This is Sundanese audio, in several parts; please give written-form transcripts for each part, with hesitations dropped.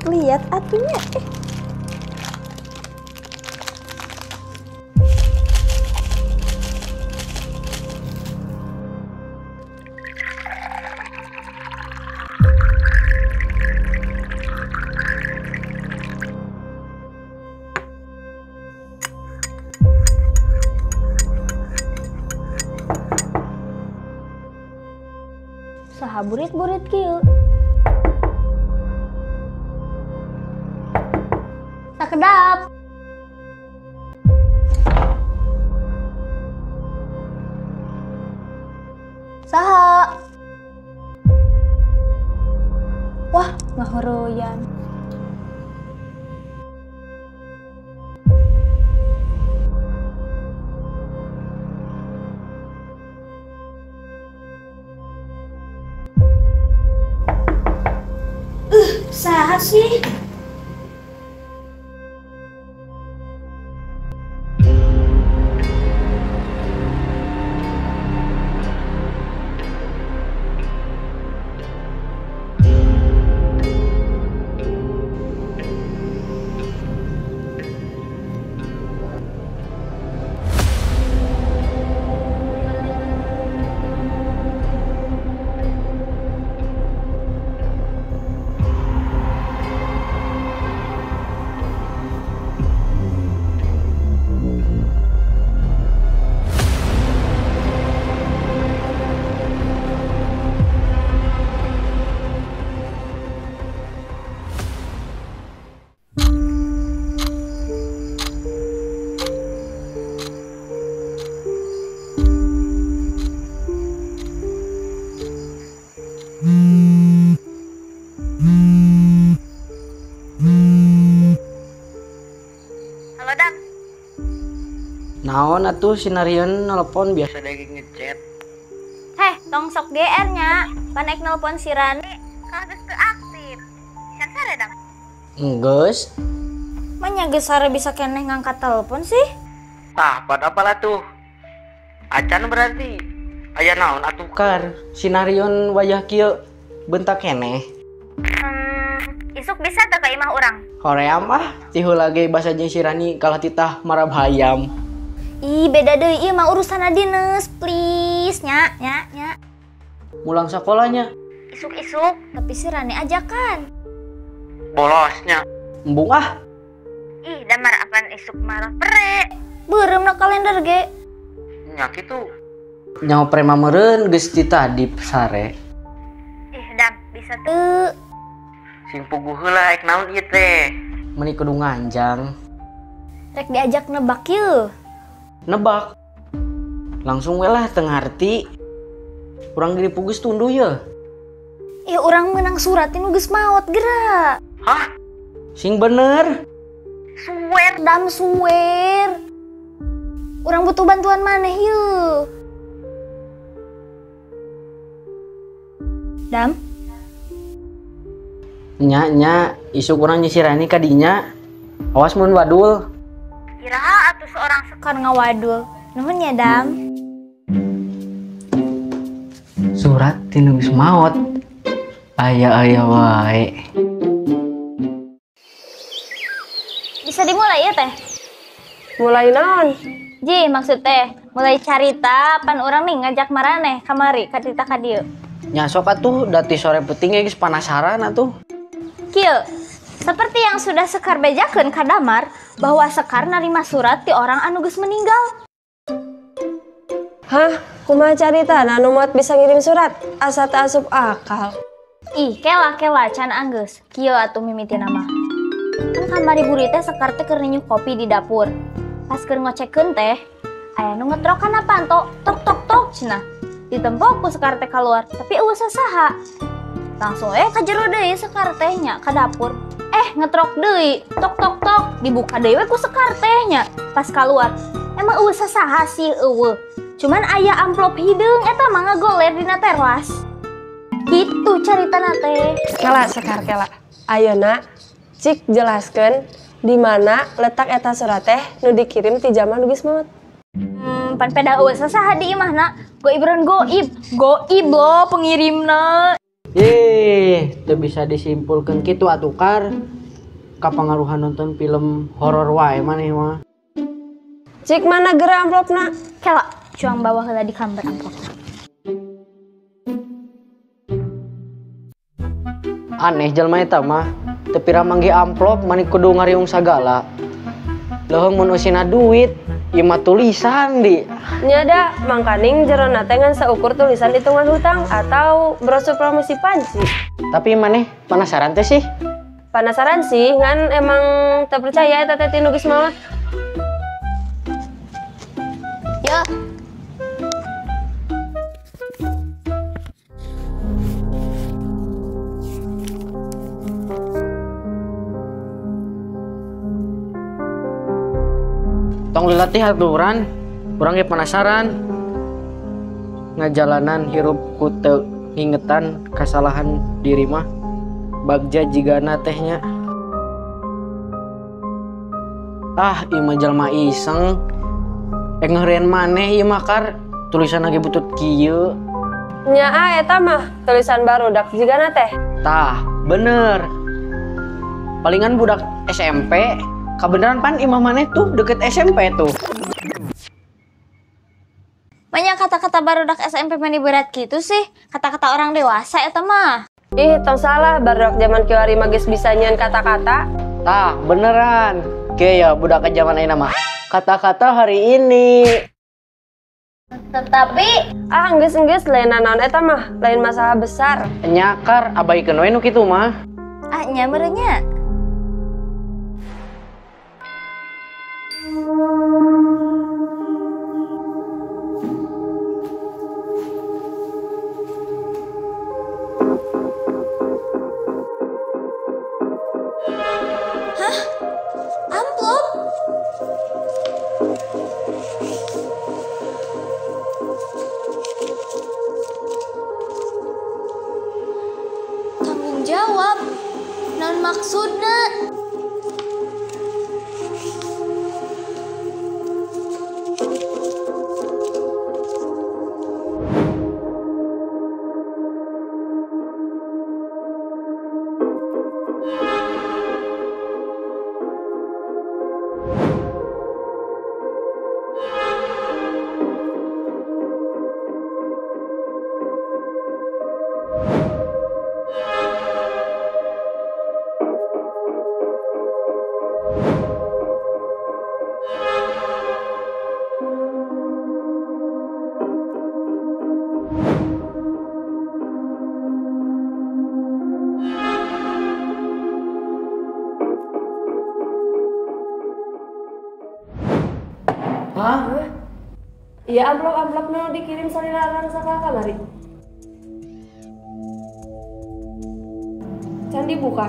Lihat atunya. Saha burit-burit kieu. Sakedap. Saha. Wah, ngahuruyan. Saha sih? Halo, Dam. Naon atuh sinarion nelpon biasa lagi ngechat. Heh, tong sok GR nya. Panek nelpon si Rani kalau geus teu aktif. Can sare, Dam? Geus. Manya geus sare bisa keneh ngangkat telepon sih? Tah, pada apalah tuh. Acan berarti aya naon atuh kar. Sinarion wayah kieu bentak keneh. Isuk bisa teu ka imah urang? Hoream ah, tihu lagi basa jeung si Rani kalah titah marab hayam. Ih, beda deui ieu mah urusan dinas, please nya nya nya. Mulang sekolahnya. Isuk-isuk, tapi si Rani ajakan. Bolosnya. Embung ah. Ih, damar apaan isuk marah pere. Beureum na kalender ge. Nya kitu. Nyaho prema meureun geus titah di sare. Ih, Dam, bisa teu. Sing puguh heula ek naon ieu teh. Meuni kudu nganjang. Rek diajak nebak yeuh. Nebak. Langsung we lah teu ngarti. Urang diri pugus tunduh yeuh. Ih, urang menang surat nu geus maot geura. Hah? Sing bener. Suwer, Dam, suwer. Urang butuh bantuan maneh yeuh. Dam? Nya nya isuk urang nyisi Rani ka dinya. Awas mun wadul. Iraha atuh seorang Sekar ngawadul. Nuhun ya, Dam. Surat tinu geus maot. Aya-aya wae. Bisa dimulai ya, Teh? Mulai naon? Ji, maksud teh mulai carita pan urang nih ngajak maraneh kamari ka tita ka dieu. Nya sok atuh dati sore peuting ge geus panasaran atuh. Kieu, seperti yang sudah Sekar bejakeun ka Damar bahwa Sekar narima surat ti orang anu geus meninggal. Hah, kumaha carita anu maot bisa ngirim surat? Asa teu asup akal. Ih, kela kela can anggeus. Kieu atuh mimitina mah. Kan kamari buri teh Sekar teh keur ninyuh kopi di dapur. Pas keur ngocekeun teh, aya nu ngetrok kana panto, tok tok tok cenah. Ditempok ku Sekar teh kaluar, tapi eueuh sasaha. Langsung ka jero deui Sekar teh nya ka dapur. Ngetrok deui, tok tok tok, dibuka deui we ku Sekar teh nya. Pas kaluar, emang eueuh sasaha sih eueuh. Cuman aya amplop hideung eta mah ngagoler dina teras. Kitu caritana teh. Kela Sekar kela. Ayeuna cik jelaskeun di mana letak eta surat teh nu dikirim ti zaman nu geus maot. Pan peda eueuh sasaha di imahna. Goibron goib, goib lo pengirimna. Ih, teu bisa disimpulkeun kitu atuh Kar. Kapangaruhan nonton film horor wae maneh mah. Cik mana geura amplopna? Kela, cuang bawa heula di kamar amplopna. Aneh jelema eta mah, teu pira manggih amplop mani kudu ngariung sagala. Leuheung mun eusina duit, ieu mah tulisan di. Nya da, mangkaning jerona teh ngan saukur tulisan hitungan hutang atau brosur promosi panci. Tapi maneh penasaran teh sih? Penasaran sih, ngan emang teu percaya eta teh tinu geus maot. Yo. Tong lilatih atuh Ran, urang ge penasaran. Ngajalanan hirup ku teu ngingetan kasalahan diri mah. Bagja jigana teh nya. Ah, ieu mah jalma iseng. Ngeureun maneh ieu mah Kar, tulisan lagi butut kieu. Nya ah eta mah tulisan barudak jigana teh. Tah, bener. Palingan budak SMP. Kabeneran pan imah maneh tuh deket SMP tuh. Banyak kata-kata barudak SMP mani berat gitu sih. Kata-kata orang dewasa eta mah. Ih, tong salah, barudak zaman kiwari mah geus bisa nyieun kata-kata. Tah, beneran. Kieu ya budak zaman ayeuna mah. Kata-kata hari ini. Tetapi ah enggeus-enggeus lain naon eta mah, lain masalah besar. Nyakar abaikeun we nu kitu mah. Ah, nya meureun nya. Hah? Amplop? Tanggung jawab? Naon maksudna? Hah? Iya, amplop-amplop nu dikirim salila urang sakola kamari. Can dibuka.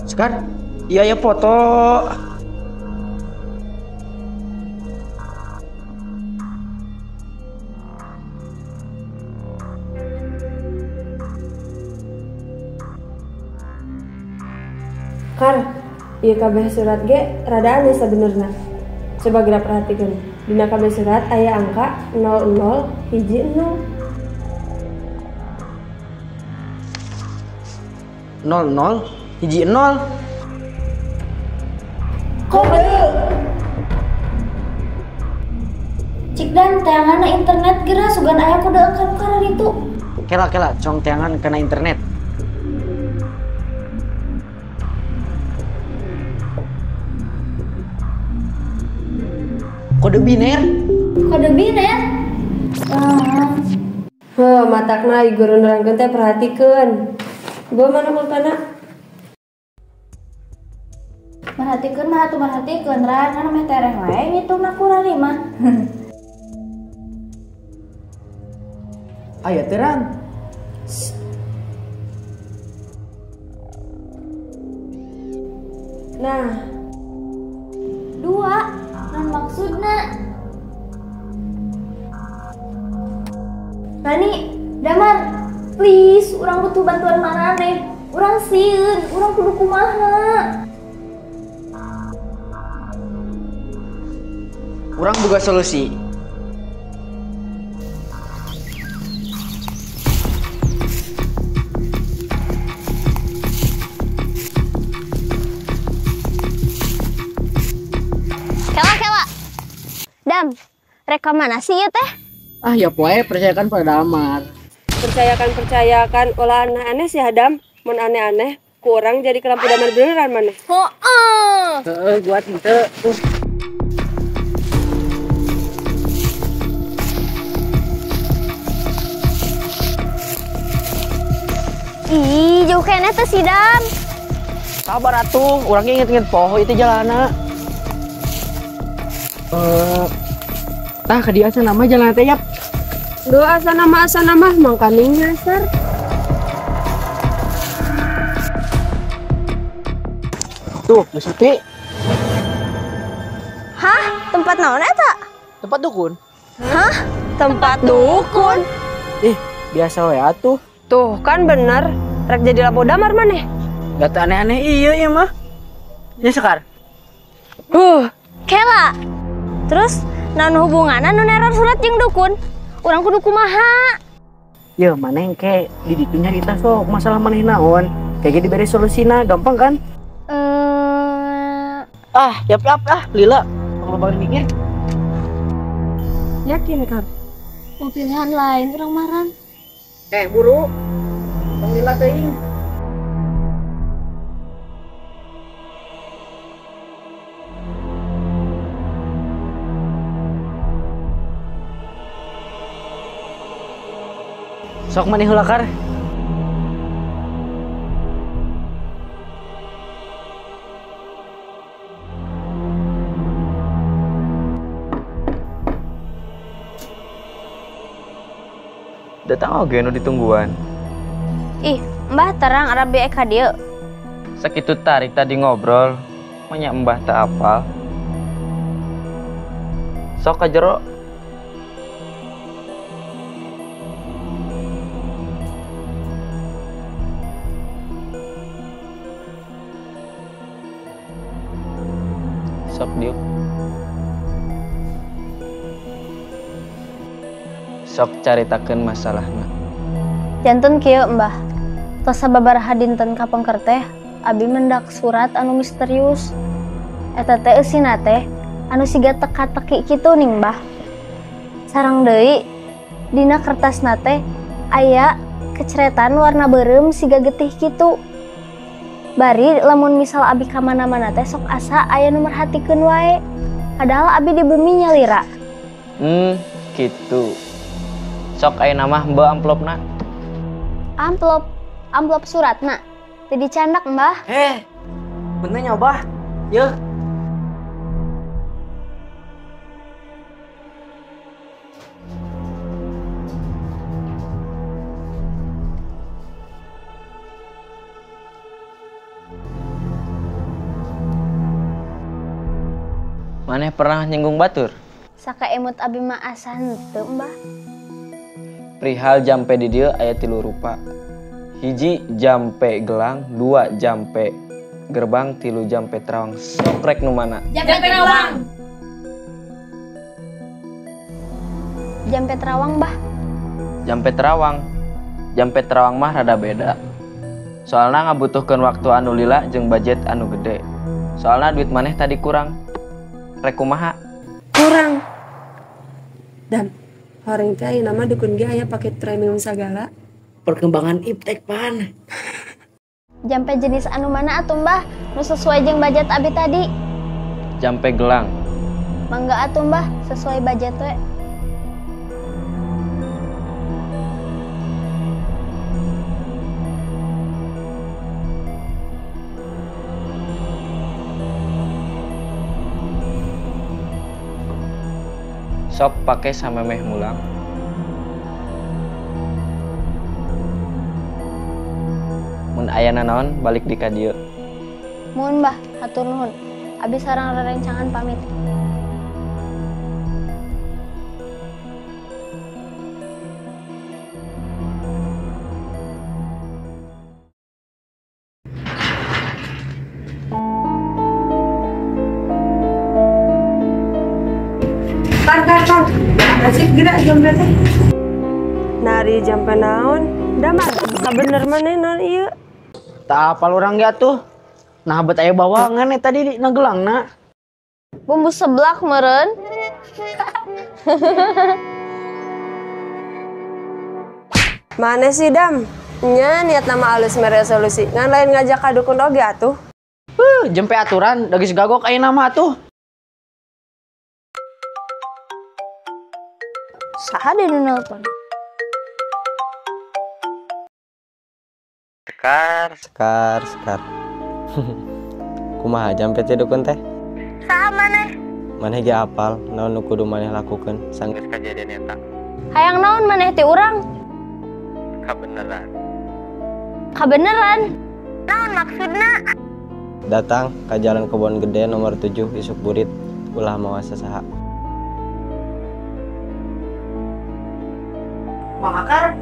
Sekar, iya ya foto. Kar, ieu kabeh surat ge rada aneh sabenerna. Coba geura perhatikeun. Dina kabeh surat aya angka 00 hiji 0. 00 hiji 0. Kode. Cik dan teangan internet geura sugan aya kode engkan karena itu. Kela kela cong teangan kena internet. Kode biner. Kode biner. Heuh, matakna guru nerangkeun teh perhatikeun. Gua mana pulpena? Merhatikeun mah atuh merhatikeun ran, kan meh tereh wae ngitungna kurang mah. Aya teh ran. Nah, 2. Naon maksudna? Rani, Damar, please, urang butuh bantuan maraneh. Urang sieun, urang kudu kumaha. Urang boga solusi. Kela kela. Dam, rek ka mana sih ieu teh? Ah ya poe, percayakan pada Damar. Percayakan ulah aneh-aneh sih Adam. Mun aneh-aneh, ku urang jadi kelampu Damar beneran mana? Heeh. Heeh, gua teu. Ih, jauh keneh teh si Dam. Sabar atuh, urang inget-inget poho itu jalanna. Tah ka dieu asa nama jalan teh yap. Duh asa nama mangkaning nyasar. Tuh, geus sepi. Hah? Tempat naon eta? Tempat dukun. Hah? Tempat dukun? Ih, biasa we atuh. Tuh kan bener, rek jadi lapo Damar maneh. Gak aneh-aneh iya ya mah. Ya Sekar. Kela. Terus naon hubunganna nu neror surat jeung dukun? Urang kudu kumaha? Ya maneh engke di ditu nyarita sok masalah maneh naon. Kayak diberi solusina gampang kan? Ah, yap yap ah, lila. Kalau balik mikir. Yakin kan? Mau pilihan lain urang maran. Buru. Tong lila teuing. Sok maneh heula Kar. Datang oge nu ditungguan. Ih, Mbah terang Arab be ka dieu. Sakitu tarik tadi ngobrol, manya Mbah teu apal. Sok ka jero. Sok diuk. Sok caritakeun masalahna. Janten kieu Mbah. Tos sababaraha dinten kapengker teh abi mendak surat anu misterius. Eta teh eusina teh anu siga teka-teki kitu ning Mbah. Sareng deui dina kertasna teh aya keceretan warna beureum siga getih kitu. Bari lamun misal abi ka mana-mana teh sok asa aya nu merhatikeun wae. Padahal abi di bumi nyalira. Kitu. Sok ayeuna mah mbeu amplopna. Amplop, amplop suratna. Teu dicandak, Mbah. Bener nyoba. Yeuh. Maneh pernah nyinggung batur? Saka emut abi mah asa henteu, Mbah. Perihal jampe di dieu aya 3 rupa. 1 jampe gelang, 2 jampe gerbang, 3 jampe terawang. Sok rek nu mana? Jampe terawang. Jampe terawang, Mbah. Jampe terawang. Jampe terawang mah rada beda. Soalna ngabutuhkeun waktu anu lila jeung budget anu gede. Soalna duit maneh tadi kurang. Rek kumaha? Kurang. Dan horeng teh ayeuna mah dukun ge aya pake premium sagala. Perkembangan iptek pan. Jampe jenis anu mana atuh Mbah? Nu sesuai jeung budget abi tadi. Jampe gelang. Mangga atuh Mbah, sesuai budget we. Sok pake samemeh mulang. Mun aya nanaon balik di ka dieu. Muhun bah, hatur nuhun. Abi sareng rerencangan pamit. Kar, kar, kar. Asik gerak jampe teh. Nari jampe naon? Damar, bener maneh naon ieu? Tak apal urang ge atuh. Nah bet aya bawangan tadi di nagelangna. Bumbu seblak meureun. Maneh sih Dam? Nya niat nama alus mere solusi. Ngan lain ngajak ka dukun oge atuh. Jempe aturan da geus gagok ayeuna mah atuh. Saha deui nu nelpon? Sekar, sekar, sekar. Kumaha jampe teh dukun teh? Saha maneh? Maneh ge apal naon nu kudu maneh lakukeun sanggeus kajadian eta. Hayang naon maneh ti urang? Kabeneran. Kabeneran? Naon maksudna? Datang ka Jalan Kebon Gede nomor 7 isuk burit ulah mawa sasaha. Makar.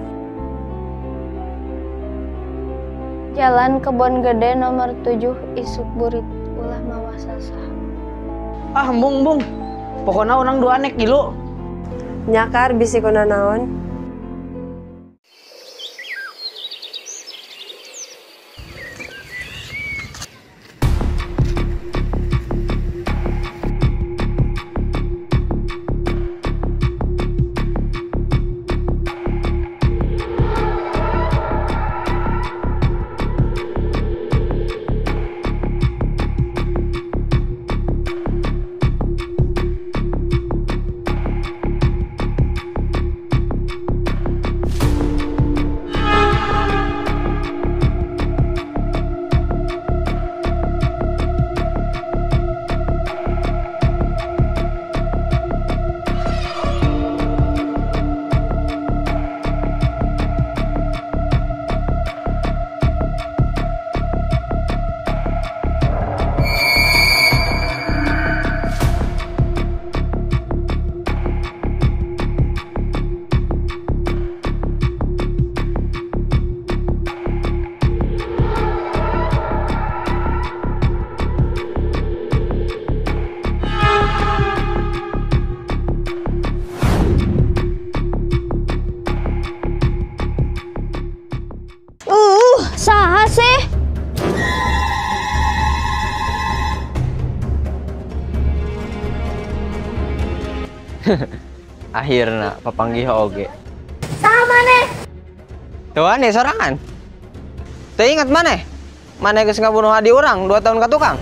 Jalan Kebon Gede nomor 7 isuk burit ulah mawa sasaha. Ah embung embung. Pokona urang dua nek gilu. Nyakar bisi kuna naon? Saha sih? Akhirna papanggih oge. Saha maneh? Tuh aneh sorangan. Teu inget maneh? Maneh geus ngabunuh adi urang 2 tahun ka tukang.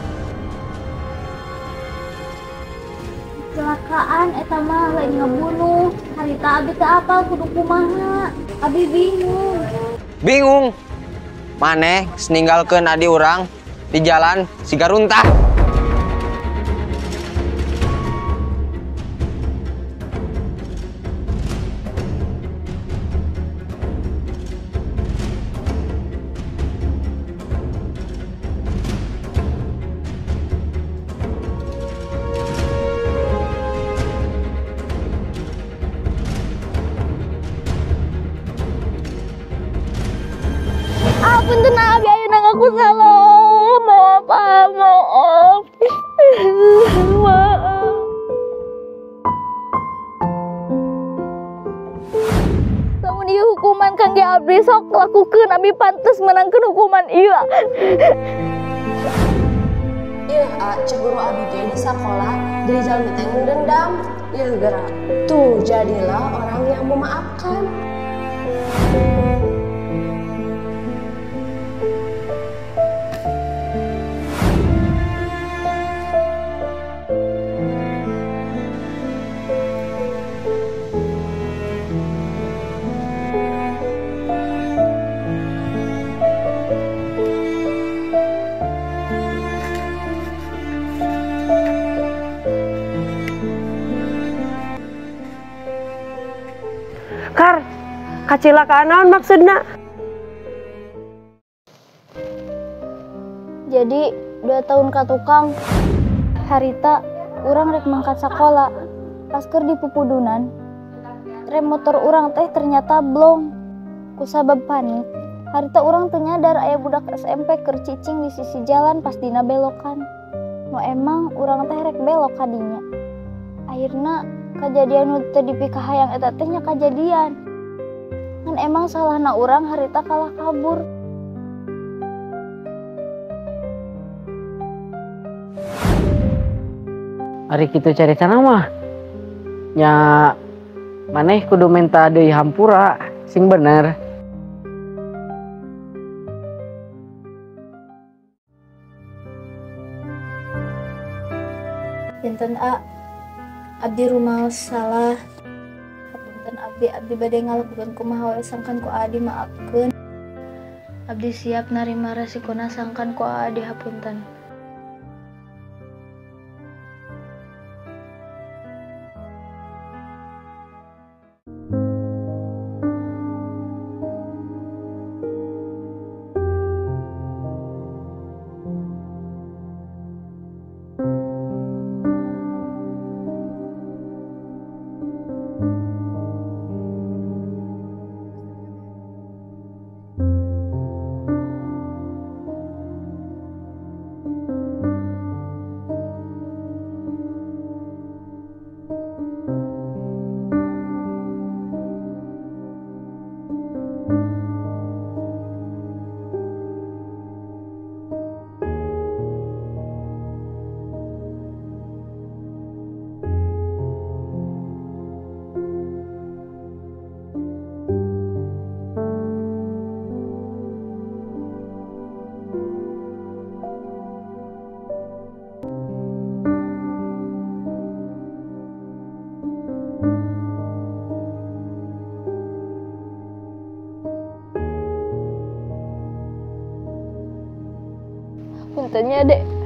Kecelakaan eta mah lain ngabunuh. Harita abi teu apal kudu kumaha. Abi bingung. Bingung? Maneh ninggalkeun adi urang di jalan siga runtah. Punten abi ayeuna ngaku salah. Maaf, maaf. Maaf. Lamun ieu hukuman kangge abdi sok lakukeun, abi pantes menangkeun hukuman ieu. Ieu cek guru abi ge di sakola jadi jalmi teh nu dendam. Ieu gerak. Tuh jadilah orang yang memaafkan. Kar, kacilakaan naon maksudna? Jadi 2 tahun ka tukang. Harita urang rek mangkat sakola. Pas keur di pupudunan, rem motor urang teh ternyata blong. Kusabab panik, harita urang teu nyadar aya budak SMP keur cicing di sisi jalan pas dina belokan. Nu emang urang teh rek belok ka dinya. Akhirna kajadian nu teu dipikahayang eta teh nya kajadian. Ngan emang salahna urang harita kalah kabur. Ari kitu caritana mah nya maneh kudu minta deui hampura sing bener. Punten A, abdi rumaos salah. Punten abdi, abdi bade ngalakukeun kumaha wae sangkan ku Aa dimaafkeun. Abdi siap narima resikona sangkan ku Aa dihapunten. Puntennya dek.